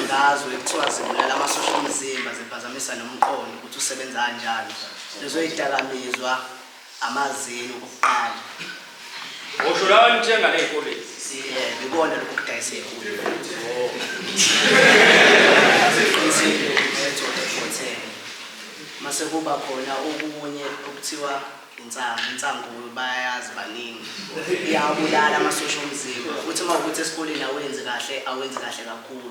ngazo ekuthiwa zibulala amasosha omzimba ziphazamisa nomqondo ukuthi usebenza kanjani. Lezo yidakamizwa amazini okokuqala. Usho lawa nithenga ney'koleni? Yebo, ikona lokhu kudayisa ey'koleni. Qinisile method efothele. Mase kuba khona okunye okuthiwa insangu, insangu bayayazi baningi. Iyabulala amasosha omzimba. Futhi uma ukuthi esikoleni awenzi kahle, awenzi kahle kakhulu.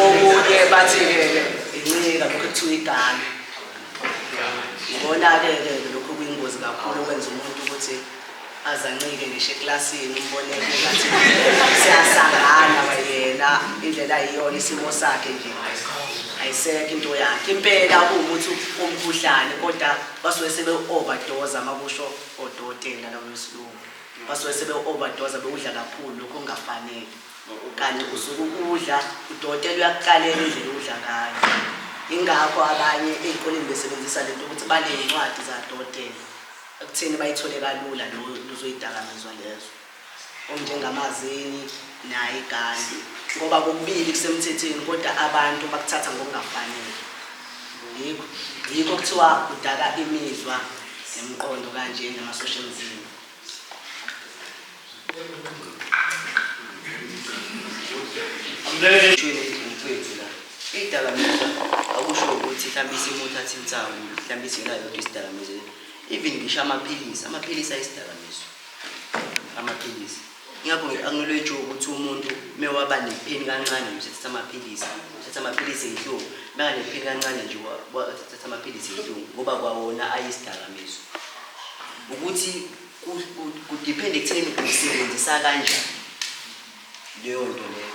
Okunye bathi-ke incika lokhu ekuthiwa igane. Ngibona-ke ke lokhu kuyingozi kakhulu okwenza umuntu ukuthi azancike ngisho ekilasini umbone engathi siyasangana kwayena indlela ayiyona isimo sakhe nje ayisekho into yakhe impela kuwumuthi womkhuhlane kodwa basuke sebe-overdose makusho odokotela labo besilungu basuke sebe-overdose bewudla kakhulu lokhu okungafanele kanti usuke ukudla udokotela uyakukalela indlela odla ngayo ingakho abanye ey'koleni besebenzisa lento ukuthi baney'ncwadi zadokotela ekutheni bayithole kalula lezoyidakamizwa lezo okunjengamazini nayo igandi ngoba kokubili kusemthethweni kodwa abantu bakuthatha ngokungafanele yikho yikho kuthiwa kudaka imizwa nemiqondo kanje namasosha emzimba. Mfethu la idakamizwa akusho ukuthi mhlawumbe isimo uthatha insangu mhlawumbe isiyona yodwa isidakamizwa even ngisho amaphilisi amaphilisi ayisidakamizwa amaphilisi ingakho ngi-acknowledge ukuthi umuntu mewaba nepheni kancane nje uthatha amaphilisi uthatha amaphilisi ey'nhlungu mekanepheni kancane nje wathatha amaphilisi ey'nhlungu ngoba kwawona ayisidakamizwa ukuthi kudiphende ekutheni uyisebenzisa kanjani leyo nto leyo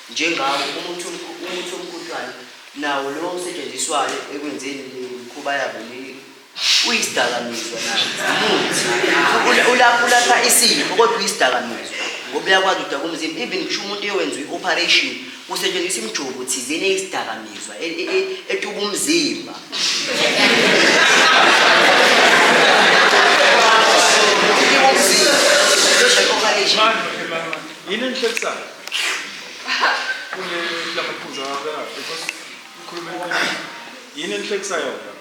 njengawo umuthi umuthi womkhuhlwane nawo lo osetshenziswayo ekwenzeni le mikhuba yabo le uyisidakamizwa nawo umuthi ulapha isifo kodwa uyisidakamizwa ngoba uyakwazi udaka umzimba even ngisho umuntu eyowenza i-operation kusetshenziswa imijovo thizeni eyisidakamizwa e, e, e, etuba umzimba Yini enihlekisayo? Kule lamaphuzu awabekayo because ukhulume yini enihlekisayo la?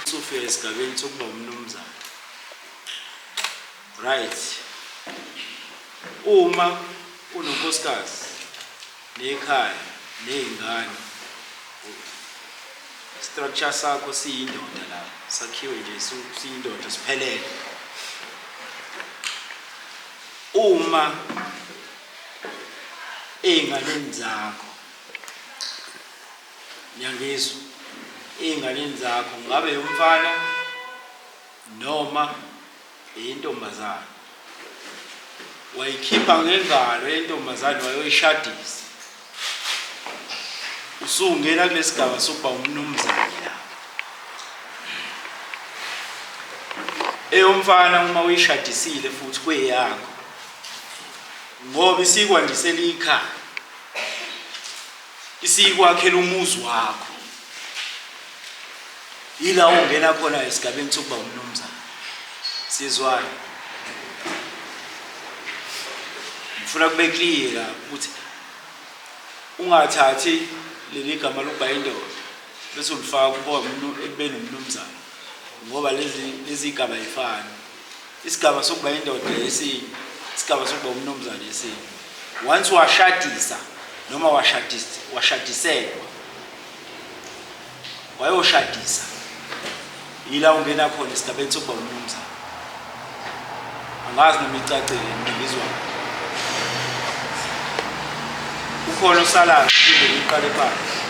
Usufika esigabeni sokuba umnumzane. Right. Uma unonkosikazi nekhaya ney'ngane structure sakho siyindoda la sakhiwe nje siyindoda siphelele uma ey'nganeni zakho niyangizwa ey'nganeni zakho ngabe umfana noma Eyintombazane. Wayikhipha ngengalo yentombazane wayoyishadisa. Usungena kulesigaba sokuba umnumzane la. Eyomfana uma uyishadisile futhi kweyakho. Ngoba isikwandisela ikhaya. Isikwakhela umuzi wakho. Yila ungena khona esigabeni sokuba umnumzane. Sizwana. Ngifuna kube clear la ukuthi ungathathi leli gama lokuba indoda bese ulifaka kuba ekubeni umnumzane ngoba lezi lezi igaba ayifani. Isigaba sokuba indoda esinye, isigaba sokuba umnumzane esinye. Once washadisa noma washadisa washadiselwa wayoshadisa yila ungena khona esigabeni sokuba umnumzane angazi noma icacile mina ngizwa ukhona osalayo phinde ngiqale phansi.